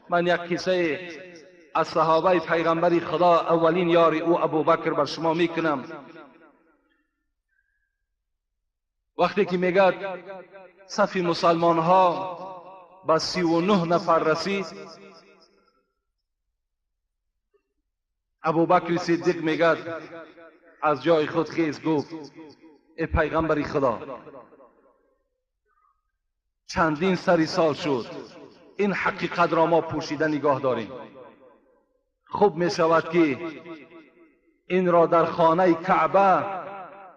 من یک قصه از صحابه پیغمبر خدا، اولین یار او ابوبکر، بر شما میکنم. وقتی که میگد صف مسلمان ها به 39 نفر رسید، ابوبکر صدیق میگد از جای خود خیز، گفت ای پیغمبر خدا، چندین سری سال شد این حقیقت را ما پوشیده نگاه داریم. خوب می شود که این را در خانه کعبه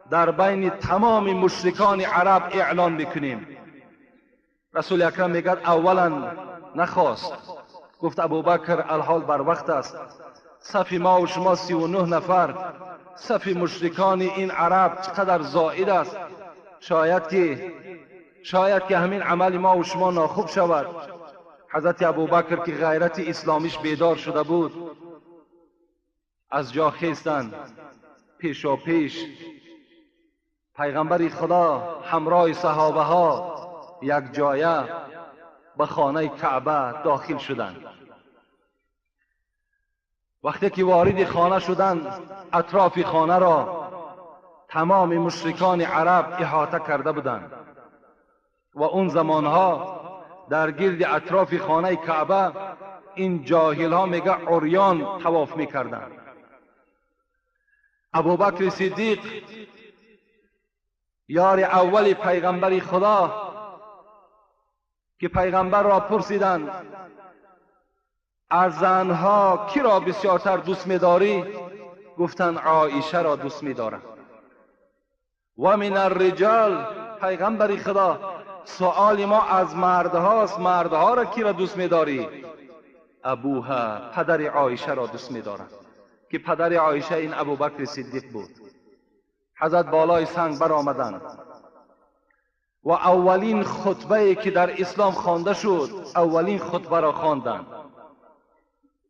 در بین تمام مشرکان عرب اعلان بکنیم. رسول اکرم میگد اولا نخواست، گفت ابوبکر الحال بر وقت است، صف ما و شما 39 نفر، صف مشرکان این عرب چقدر زائد است، شاید که همین عمل ما و شما ناخوب شود. حضرت ابوبکر که غیرت اسلامیش بیدار شده بود، از جا خیستند، پیشا پیش پیغمبر خدا همراه صحابه ها یک جایه به خانه کعبه داخل شدند. وقتی که وارد خانه شدند، اطراف خانه را تمام مشرکان عرب احاطه کرده بودند و اون زمانها در گرد اطراف خانه کعبه این جاهل ها میگه عریان طواف میکردند. ابوبکر صدیق یار اول پیغمبر خدا که پیغمبر را پرسیدند از زنها کی را بسیارتر دوست می‌داری؟ گفتند عایشه را دوست می‌دارم. و من الرجال، پیغمبر خدا سؤال ما از مردهاست، مردها را کی را دوست می‌داری؟ ابوها، پدر عایشه را دوست می‌دارم، که پدر عایشه این ابوبکر صدیق بود. حضرت بالای سنگ برآمدند و اولین خطبه که در اسلام خوانده شد، اولین خطبه را خواندند.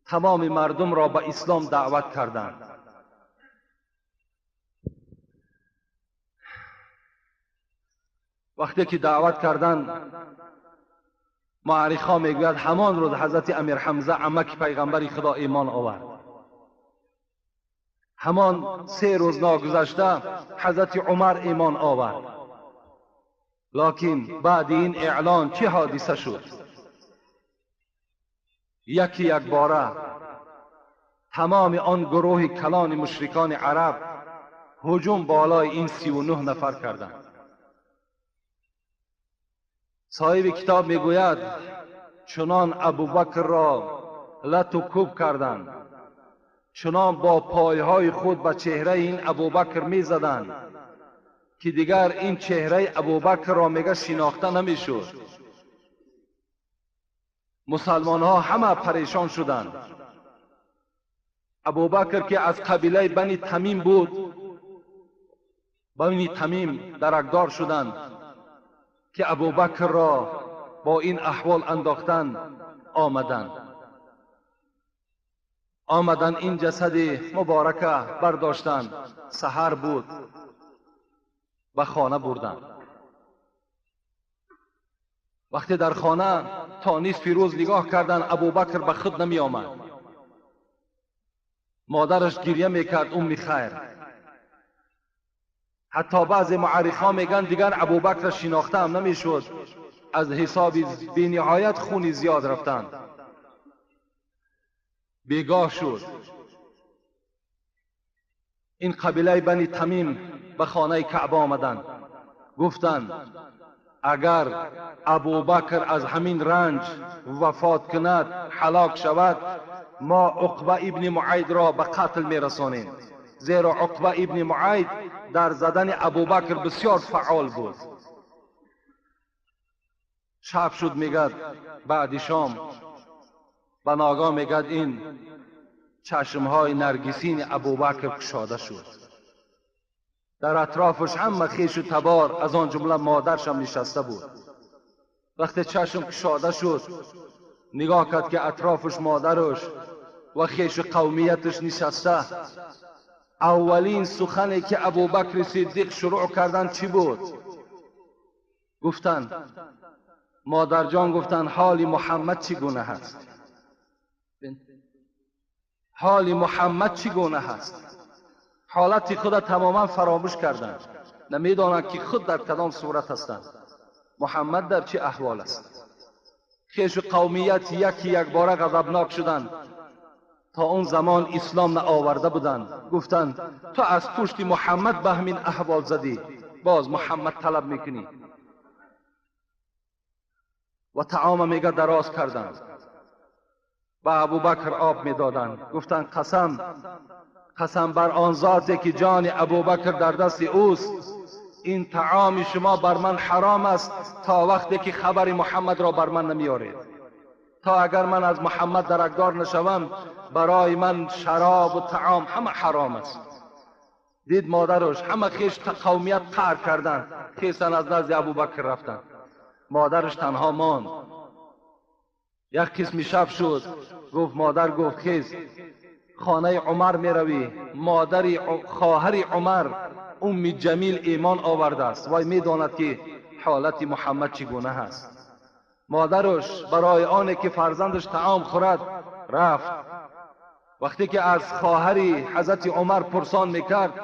تمام مردم را به اسلام دعوت کردند. وقتی که دعوت کردند، معرخا میگوید همان روز حضرت امیر حمزه عمک پیغمبر خدا ایمان آورد. همان 3 روز ناگذشته حضرت عمر ایمان آورد. لکن بعد این اعلان چه حادثه شد؟ یکی یک باره تمام آن گروه کلان مشرکان عرب هجوم بالای این 39 نفر کردند. صاحب کتاب میگوید چنان ابوبکر را لت و کوب کردند، چنان با پایهای خود به چهره این ابوبکر میزدند که دیگر این چهره ابوبکر را میگه شناخته نمیشد. مسلمان ها همه پریشان شدند. ابوبکر که از قبیله بنی تمیم بود، بنی تمیم درکدار شدند که ابوبکر را با این احوال انداختند. آمدند این جسد مبارکه برداشتند. سحر بود، به خانه بردند. وقتی در خانه تا نصف روز نگاه کردند، ابوبکر به خود نمی آمد. مادرش گریه میکرد، ام خیر. حتی بعضی معرخا میگن دیگر ابوبکر شناخته هم نمیشد، از حساب بینهایت خونی زیاد رفتند. بیگاه شد، این قبیله بنی تمیم به خانه کعبه آمدند. گفتند اگر ابوبکر از همین رنج وفات کند، هلاک شود، ما عقبه ابن معید را به قتل میرسانیم، زیرا عقبه ابن معید در زدن ابوبکر بسیار فعال بود. شب شد، میگد بعد شام به ناگاه میگد این چشمهای نرگسین ابوبکر کشاده شد. در اطرافش همه خویش و تبار، از آن جمله مادرش هم نشسته بود. وقتی چشم کشاده شد، نگاه کرد که اطرافش مادرش و خویش و قومیتش نشسته. اولین سخنی که ابوبکر صدیق شروع کردن چی بود؟ گفتند مادر جان، گفتند حال محمد چگونه هست؟ ҳоли Муҳаммад чӣ гуна ҳаст? Ҳолати худа тамоман фаромӯш карданд, намедонанд ки худ дар кадом сурат ҳастанд, Муҳаммад дар чӣ аҳвол аст. Хешу қавмият яки якбора ғазабнок шуданд. То он замон ислом наоварда буданд. Гуфтанд ту аз пушти Муҳаммад ба ҳамин аҳвол задӣ, боз Муҳаммад талаб мекунӣ. Ва таома мега дароз карданд, ба Абубакр об медоданд. Гуфтанд қасам, қасам бар он зоте ки ҷони Абубакр дар дасти ӯст, ин таоми шумо бар ман ҳаром аст то вақте ки хабари Муҳаммадро бар ман намеоред. То агар ман аз Муҳаммад даракдор нашавам, барои ман шароб ва таом ҳама ҳаром аст. Дид модараш ҳама хеш қавмият қаҳр карданд, хестан аз назди Абубакр рафтанд. Модараш танҳо монд. Як қисми шаб шуд, гуфт модар, гуфт хез, хонаи Умар меравӣ. Модари хоҳари Умар Умми Ҷамил имон овардааст, вай медонад ки ҳолати Муҳаммад чӣ гуна ҳаст. Модараш барои оне ки фарзандаш таом хӯрад рафт. Вақте ки аз хоҳари ҳазрати Умар пурсон мекард,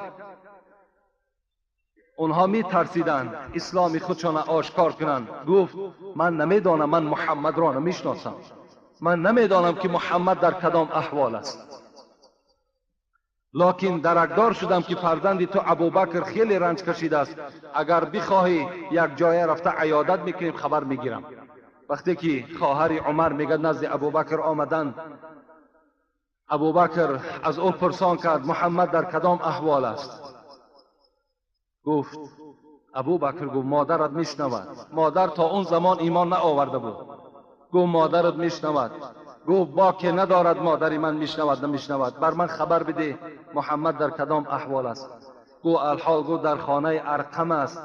онҳо метарсиданд исломи худшона ошкор кунанд. Гуфт ман намедонам, ман Муҳаммадро намешиносам, ман намедонам ки Муҳаммад дар кадом аҳвол аст, локин даракдор шудам ки фарзанди ту Абубакр хеле ранҷ кашидааст. Агар бихоҳӣ як ҷоя рафта аёдат мекунем, хабар мегирам. Вақте ки хоҳари Умар мегӯяд назди Абубакр омаданд, Абубакр аз ӯ пурсон кард Муҳаммад дар кадом аҳвол аст. Гуфт Абубакр, гуфт модарат мешнавад. Модар то он замон имон наоварда буд. Гуфт модарат мешнавад. Гуфт боке надорад, модари ман мешнавад намешнавад, бар ман хабар биде Муҳаммад дар кадом аҳвол аст. Гуфт алҳол, гуфт дар хонаи Арқам аст.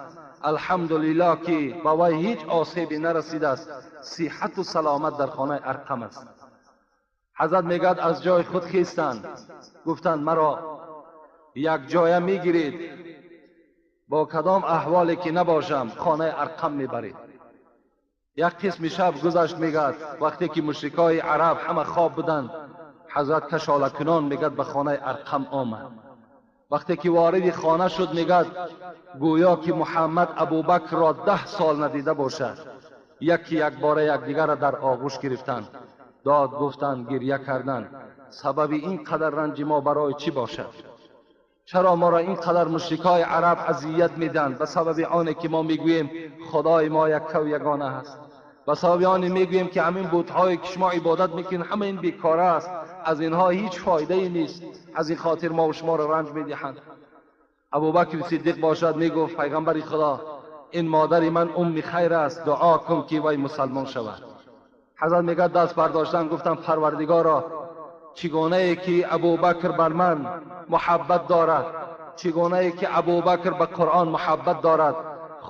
Алҳамдулиллоҳ ки ба вай ҳеҷ осебе нарасидааст, сиҳату саломат дар хонаи Арқам аст. Ҳазрат мегӯяд аз ҷои худ хестанд, гуфтанд маро як ҷоя мегиред, бо кадом аҳволе ки набошам хонаи Арқам мебаред. Як қисми шаб гузашт, мегӯяд вақте ки мушрикои араб ҳама хоб буданд, ҳазрат кашолакунон мегӯяд ба хонаи Арқам омад. Вақте ки вориди хона шуд, мегӯяд гӯё ки Муҳаммад Абубакрро 10 сол надида бошад. Яки якбора якдигарро дар оғӯш гирифтанд, дод гуфтанд, гиря карданд. Сабаби ин қадар ранҷи мо барои чӣ бошад? Чаро моро ин қадар мушрикои араб азият медиҳанд? Ба сабаби оне ки мо мегӯем худои мо яккаву ягона аст, ба сабаби оне мегӯем ки ҳамин бутҳое ки шумо ибодат мекунед ҳама ин бекора аст, аз инҳо ҳеҷ фоидае нест, аз ин хотир мо шуморо ранҷ медиҳанд. Абубакри Сиддиқ бошад мегуфт пайғамбари Худо, ин модари ман Умми Хайр аст, дуо кун ки вай мусалмон шавад. Ҳазрат мегӯяд даст бардоштан, гуфтам Парвардигоро, чӣ гунае ки Абубакр бар ман муҳаббат дорад, чӣ гунае ки Абубакр ба Қуръон муҳаббат дорад,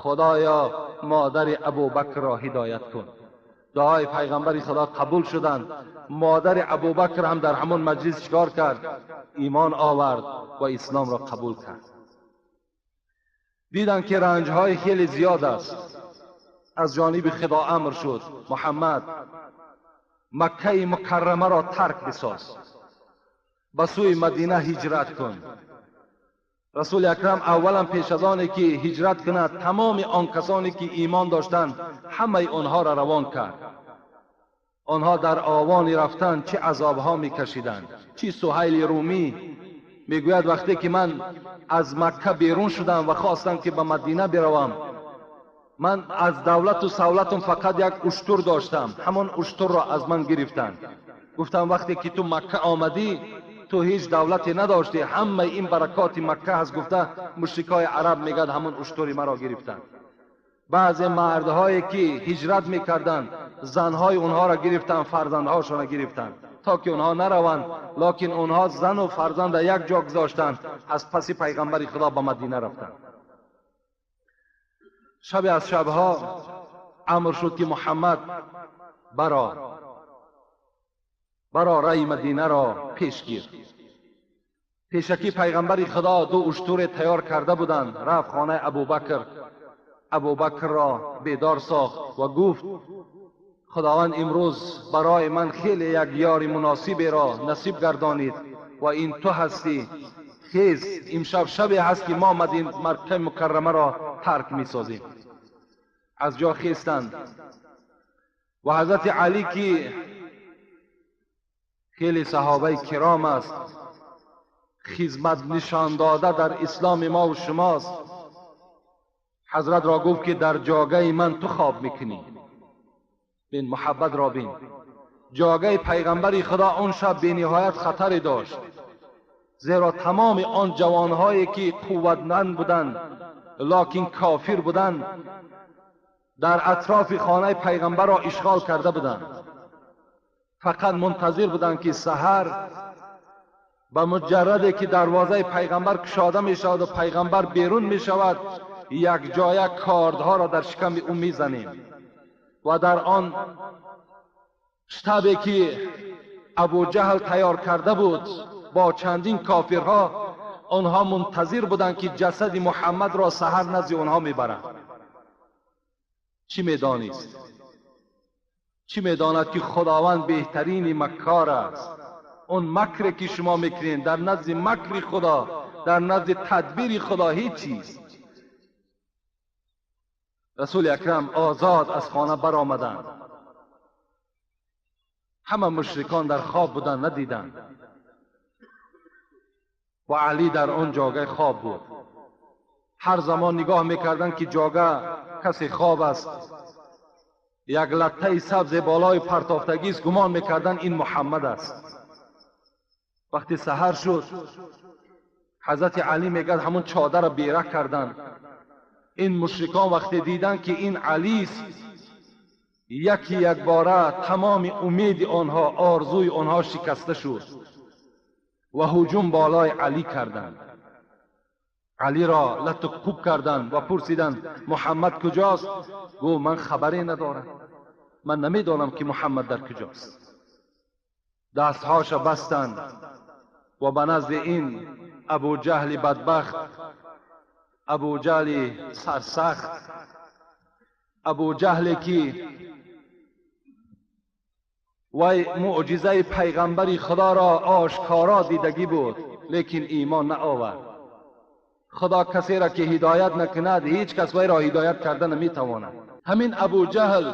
Худоё модари Абубакрро ҳидоят кун. Дуои пайғамбари Худо қабул шуданд. Модари Абубакр ҳам дар ҳамон маҷлис чикор кард? Имон овард ва исломро қабул кард. Диданд ки ранҷҳои хеле зиёд аст. Аз ҷониби Худо амр шуд Муҳаммад Маккаи Мукаррамаро тарк бисоз, ба сӯи Мадина ҳиҷрат кун. Расули Акрам аввалан пеш аз оне ки ҳиҷрат кунад, тамоми он касоне ки имон доштанд ҳамаи онҳоро равон кард. Онҳо дар овони рафтан чӣ азобҳо мекашиданд. Чӣ Суҳайли Румӣ мегӯяд вақте ки ман аз Макка берун шудам ва хостам ки ба Мадина биравам, ман аз давлату савлатам фақат як уштур доштам, ҳамон уштурро аз ман гирифтанд. Гуфтам вақте ки ту Макка омадӣ ту ҳеҷ давлате надоштӣ, ҳамаи ин баракоти Макка ҳаст, гуфта мушрикои араб мегӯяд ҳамон уштури маро гирифтанд. Баъзе мардҳое ки ҳиҷрат мекарданд занҳои онҳоро гирифтанд, фарзандҳошонро гирифтанд то ки онҳо нараванд, локин онҳо зану фарзанда як ҷо гузоштанд, аз паси пайғамбари Худо ба Мадина рафтанд. Шабе аз шабҳо амр шуд ки Муҳаммад баро раи Мадинаро пеш гир. Пешакӣ пайғамбари Худо 2 уштуре тайёр карда буданд. Рафт хонаи Абубакр, Абубакрро бедор сохт ва гуфт خداوند امروز برای من خیلی یک یار مناسبی را نصیب گردانید و این تو هستی. خیز، امشب شبی هست که ما مکه مکرمه را ترک می سازیم. از جا خیستند و حضرت علی که خیلی صحابه کرام است، خدمت نشان داده در اسلام ما و شماست، حضرت را گفت که در جاگه من تو خواب میکنی. بین محبت را بین. جاگه پیغمبر خدا آن شب به نهایت خطر داشت، زیرا تمام آن جوانهایی که قوتمند بودند لکن کافر بودند در اطراف خانه پیغمبر را اشغال کرده بودند. فقط منتظر بودند که سحر به مجرد که دروازه پیغمبر کشاده می شود و پیغمبر بیرون می شود، یک جایه کاردها را در شکم او می زنیم و در آن شتابی که ابو جهل تیار کرده بود با چندین کافرها، آنها منتظر بودند که جسد محمد را سحر نزد آنها میبرند. چی میدانست؟ چی میداند که خداوند بهترین مکار است؟ اون مکر که شما میکنین در نزد مکر خدا، در نزد تدبیر خدا هیچ چیز. رسول اکرم آزاد از خانه برآمدند. همه مشرکان در خواب بودند، ندیدند، و علی در آن جاگه خواب بود. هر زمان نگاه میکردند که جاگه کسی خواب است، یک لطه سبز بالای پرتافتگی است، گمان میکردند این محمد است. وقتی سحر شد، حضرت علی میگد همون چادر را بیره کردند. این مشرکان وقتی دیدند که این علی است، یکی یک باره تمام امید آنها، آرزوی آنها شکسته شد و هجوم بالای علی کردند. علی را لت و کوب کردند و پرسیدند محمد کجاست؟ گفت من خبری ندارم، من نمیدانم که محمد در کجاست. دستهاش بستند و به نزد این ابو جهل بدبخت، ابو جهل سرسخت، ابو جهل که وی معجزه پیغمبر خدا را آشکارا دیدگی بود لیکن ایمان نآورد. خدا کسی را که هدایت نکند هیچ کس وی را هدایت کرده نمیتواند. همین ابو جهل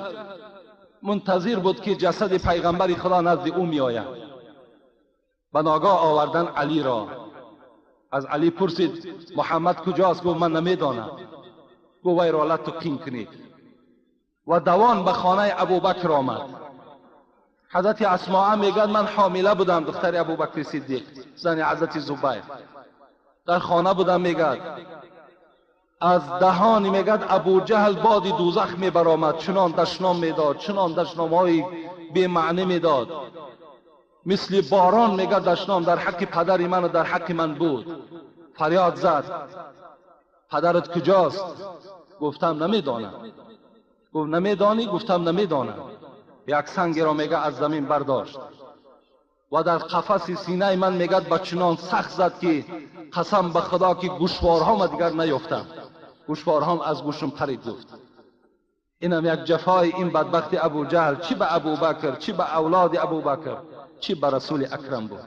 منتظر بود که جسد پیغمبر خدا نزد او میآید. به ناگاه آوردن علی را. از علی پرسید محمد کجاست؟ گفت من نمیدانم. گفت وی را لت و قین کنید. و دوان به خانه ابوبکر آمد. حضرت اسماء میگد من حامله بودم، دختر ابوبکر صدیق، زن حضرت زبیر، در خانه بودم. میگد از دهان میگد ابو جهل باد دوزخ میبرآمد، چنان دشنام میداد، چنان دشنامهای بی معنی میداد، مثل باران میگد دشنام در حق پدر من و در حق من بود. فریاد زد پدرت کجاست؟ گفتم نمیدانم. گفت نمیدانی؟ گفتم نمیدانم. یک سنگ را میگه از زمین برداشت و در قفس سینه من میگد با چنان سخت زد که قسم به خدا که گوشوارهام دیگر نیافتم، گوشوارهام از گوشم پرید. گفت اینم یک جفای این بدبخت ابو جهل، چی به ابوبکر، چی به اولاد ابوبکر، چی به رسول اکرم بود.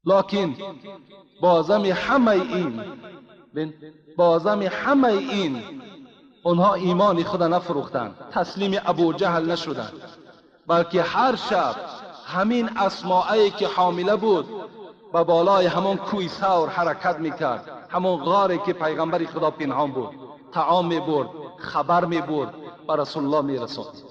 لکن بازم همه این، بازم همه این اونها ایمان خود نفروختند، تسلیم ابو جهل نشدند، بلکه هر شب همین اسماعی که حامله بود به بالای همون کوی ثور حرکت میکرد، همون غاری که پیغمبر خدا پنهان بود، طعام میبرد، خبر میبرد، به رسول الله میرساند.